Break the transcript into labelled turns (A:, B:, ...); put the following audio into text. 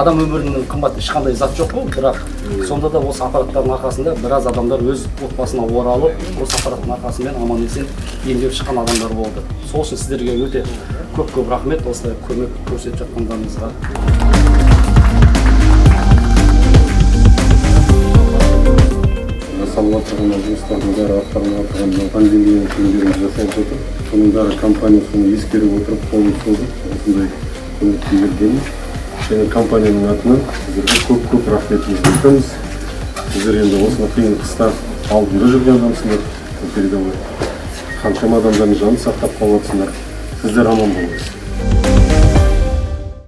A: Адам өмірінен қымбат ешқандай зат жоқ қой, бірақ сонда да осы аппараттардың арқасында біраз адамдар өз отбасына оралып, осы аппараттың арқасымен аман есен емделіп шыққан адамдар болды. Сол үшін сіздерге өте көп көп рахмет осылай көмек көрсетіп жатқандарыңызға.
B: Жасалып жатырған жұмыстардың бәрі, атқарылып жатырған мынау пандемияның күндерінде жасалып жатыр. Соның бәрі компания соны ескеріп отырып, қолын созып, осындай көмекке келгенін және компанияның атынан сіздерге көп көп рахметімізді айтамыз. Сіздер енді осыны қиын қыста алдында жүрген адамсыңдар, передовой. Қаншама адамдардың жанын сақтап қалып жатсыңдар. Сіздер аман болыңыз.